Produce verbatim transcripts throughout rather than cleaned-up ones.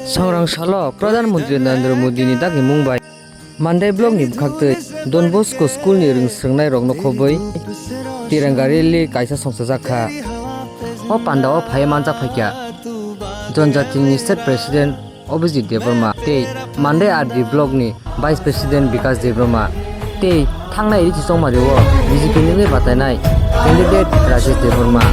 Sangrang salo Pradhan Mantri Narendra Modi ni dagimung bai Mandai block ni bwkhaktwi Don Bosco school ni rwng swrwngnai rokno khobwi Tiranga rally kaisa songchajak kha. O panda o phaiwi manjak phaikha Jonjati ni state president Abhijit Debbarma tei Mandai R D block ni vice president Bikash Debbarma tei thangnai Rishi Chongmari o B J P ni wngwi batainai candidate Rajesh Debbarma.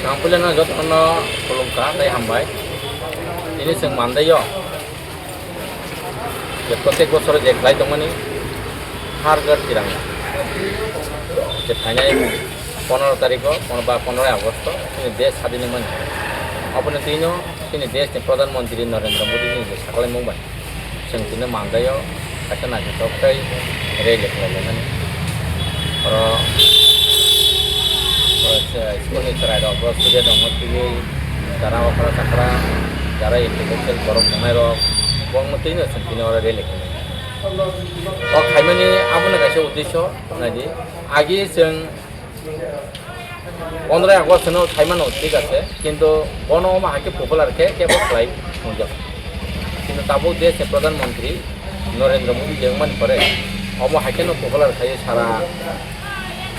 Ang puilano jotono khulumkha tei hambai. Tini chwng Mandai o je protek bosoro je khlai tongmani Har Ghar Tiranga, je phainai pondro tarikh o, pon-, ba pondroi August o chini desh sadin wngmani. Aboni twino chini desh ni Pradhan Mantri Narendra Modi ni je saklaimung bai chwng tini Mandai o kaisa naithotok tei rally khlai laimani. Oro, oro school ni chwrai rok, oro student rok no twiwi jara okra chakra, jara intellectual borok tongnai rok, bongno twino chwng tini oro rally khlai. O khaimani abono kaisa uddesho naidi, agi chwng pondroi August no khaimano thik ase, kintu bono omo hai khe popular khe kebo khlai wngjak. Kintu tabuk desh ni Pradhan Mantri Narendra Modi je wngmani pore omo hai kheno popular khai sara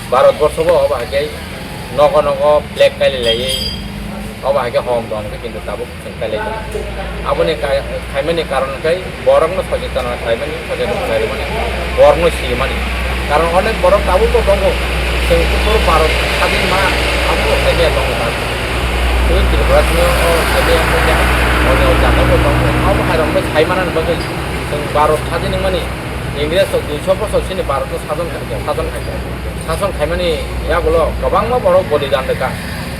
Bharat borsho bo obo hai khe nogo nogo flag kailai laiwi obo hai khe hom tong khe, kintu tabuk chwng kailai tongo. Aboni kai-, khaimani karon khe borokno sochetan khlaimani, sochetan khlaimani borokno simani. Karon onek borok tabuk bo tongo, chwng buphuru Bharat sadin ma abo bo khaimaya tongo tabuk. Tei Tripura sino o khaimaya wngkha, onek jagao bo tongo. Abo hai rokno sai manani bagwi chwng Bharat sadin wngmani Ingres rok duiso bosor chini Bharat no sason khaikha, sason khaikha. Sason khaimani yagulo kwbangma borok bolidan rwkha.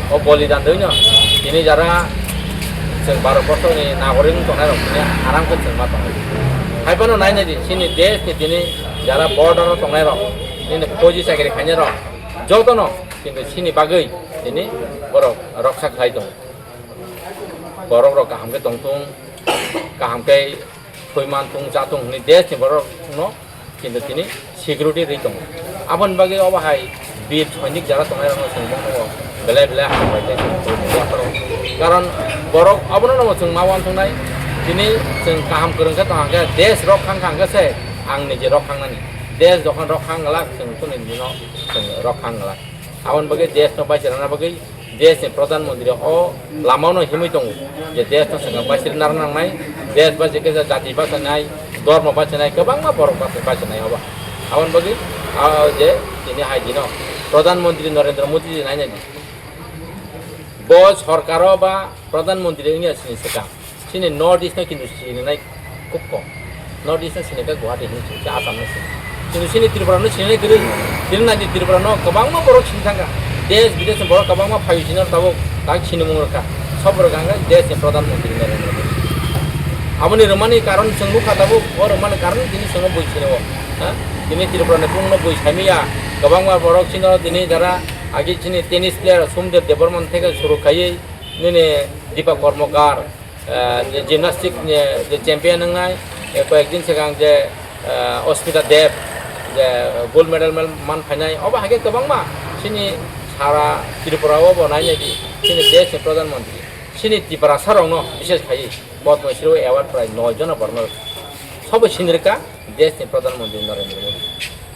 O bolidan rwino tini jara chwng Bharat borsoni nagorik wng tongnai rok tini aram khe chwng ma tongo. Hai phano nai nai di, chini desh ni tini jara border o tongnai rok, nini phoji chakri khainai rok jotono kintu chini bagwi tini borok roksa khlai tongo. Borok rok kaham khe tongthung, kaham khe thwi manthung, chathung hwnwi desh ni borok no kintu tini security rwi tongo. Aboni bagwi obo hai bir sainik jara tongnai rokno chwng bono belai belai hambai khe chwng khulumwi yapharo. Karon borok obono no chwng ma uansuknai, tini chwng kaham kwrwng khe tong hwnkhe desh rok khang kha hwnkhe se ang niji rok khangnani. Desh jokhon rok khang glak chwng chini nino chwng rok khang glak. Aboni bagwi desh no baisirana bagwi desh ni Pradhan Mantri o lama no himwi tongo je desh no swkang baisir narwk nangnai, desh baisir khe jati bachanai, dhormo bachanai, kwbangma borok bachai bachanai obo. Aboni bagwi ah, je tini hai dino Pradhan Mantri Narendra Modi ji nainai di. Bo sorkar o ba Pradhan Mantri wngya sini swkang. Chini North East no kintu sinanai khub kom. North East no sini khe Guwahati hinwi sini khe Assam no sini. Kintu chini Tripura no sinanai kwrwi. Chini nai di Tripura no kwbangma borok sini thangkha. Desh bidesh ni borok kwbangma phaio chini oro tabuk tak sinimung rwkha. Sob rwkha hwnkhe desh ni Pradhan Mantri Narendra Modi. Aboni rwmani karon chwng nukha tabuk, o rwmani karon tini chwngno bui sinio. Ha? Tini Tripura ni bumungno bui saimaya. Kwbangma borok chini oro tini jara agi chini tennis player Somdev Debbarma theke suru khaiwi nini Deepak Karmakar, eh, je gymnastic ni je champion wngnai, eh, koyek din swkang je, eh, Asmita Dev je gold medal mel-, man phainai, obo hai khe kwbangma chini sara Tripura o bo nai nai di, chini desh ni Pradhan Mantri, chini Tiprasa rokno bishes khaiwi Padma Shri award prai noi jona borokno sobo sini rwkha desh ni Pradhan Mantri Narendra Modi.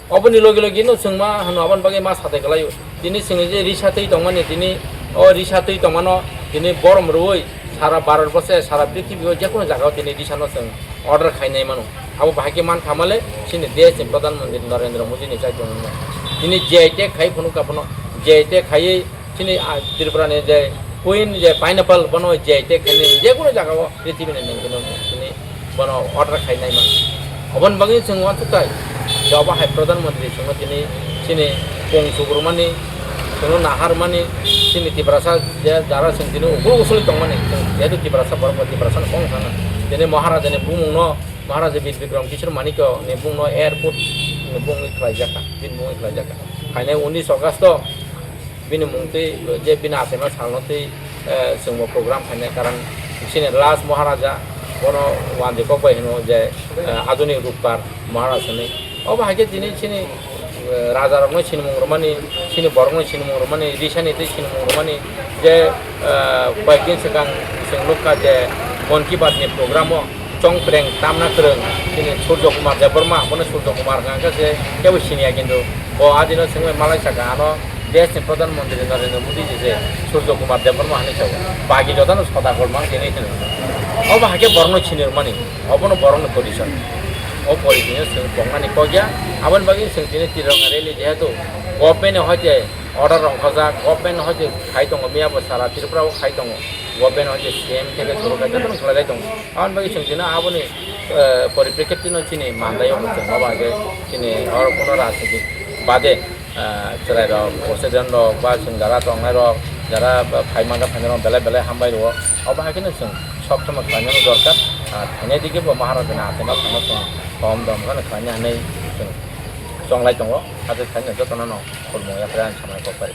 Oboni logi logi no chwng ma hano aboni bagwi ma satai kwlaio. Tini chwng je risa twi tongmani, tini o risa twi tongmano tini borom rwui sara Bharat borse, sara prithibi o jekunu jaga o tini risa no chwng order khainai mano. Abo bahai khe man kha male chini desh ni Pradhan Mantri Narendra Modi ni chaitung wngmano. Tini G I tag khai phunuk ka phano G I tag khaiwi Chini, ah, Tripura ni je queen je pineapple bono je tei khaini je kunu jaga o prithibi ni nung kunu chini bono order khai nai man. Oboni bagwi chwng uansuk tai je obo hai Pradhan Mantri chwngno tini chini kung sugrumani Chwngno naharmani chini Tiprasa je jara chwng tini ukuluk usulwi tongmani, chwng jehetu Tiprasa borok bai Tiprasano kok sana. Tini Maharajani bumungno, Maharaja Bir Bikram Kishore Manikyo ni bumungno airport ni bumungwi khlaijakha, bini bumungwi khlaijakha. Phainai unis August o bini mungtwi je bini achaima salno twi, eh, chwngbo program khainai, karon chini last Maharaja bono wanjwi kok bai hino je, eh, adhunik rupkar Maharaj hinwi. Obo hai khe tini chini, eh, rajarokno sinimung rwmani, chini borokno sinimung rwmani, risani tei sinimung rwmani je, eh, koyekdin swkang chwng nukha je Mann Ki Baat ni program o chongpreng tamna kwrwng chini Surjo Kumar Debbarma, bono Surjo Kumar hwnkha khe se kebo siniya, kintu bo adino chwngbai malai saka ano desh ni Pradhan Mantri Narendra Modi ji se Surjo Kumar Debbarma hinwi sao. Bagi jotono Sodakor mang tini hino. Obo hai khe borokno sinirwmani, obono borokni position. O position o chwng tongnani kok ya, aboni bagwi chwng tini Tironga rally jehetu government ni hoite order rwngkhajak, government ni hoite khai tongo, miya bo sara Tripura o khai tongo, government ni hoite C M theke suru khai jotono khlai lai tongo. Aboni bagwi chwng tini aboni, eh, poriprikkhit no chini mandai o chwng obo hai khe chini oro kuno rajniti bade, ah, chwrairok, president rok, ba chwng jara tongnairok, jara phaimani phainairok belai belai hambai rwo. Obo hai kheno chwng sob somoi khlainani dorkar. Ah, phainai digi bo Maharajani achaima phano chwng kom dom kheno khlaina hinwi chwng chonglai tongo. Hakhe khlaina jotono no khulumung yapre ani samani kok pari.